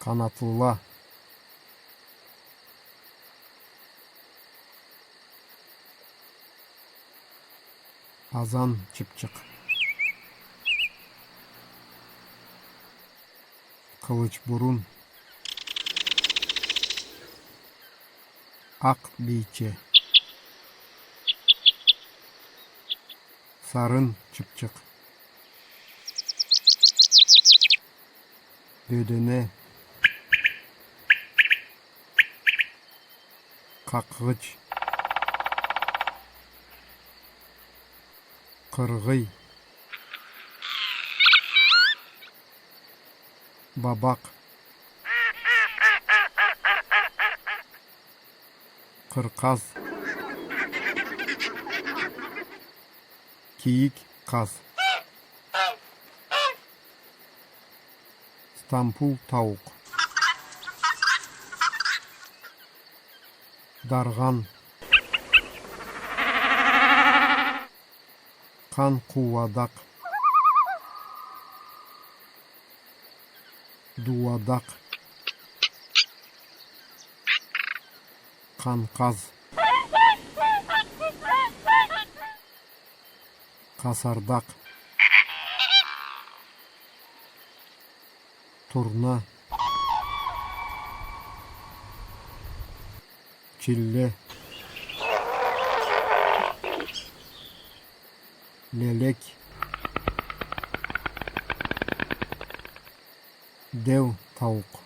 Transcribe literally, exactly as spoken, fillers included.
Къанатлыла. Азан чыпчыкъ. Къылычбурун. Акъ бийче. Сарын чыпчыкъ. Дёдене. Къакъгъыч. Къыргъый. Бабакъ. Къыркъаз. Кийик къаз. Стампул тауукъ. Даргъан. Къан къууадакъ. Дууадакъ. Къанкъаз. Къасардакъ. Турна. Чилле. Лелек. Деу тауукъ.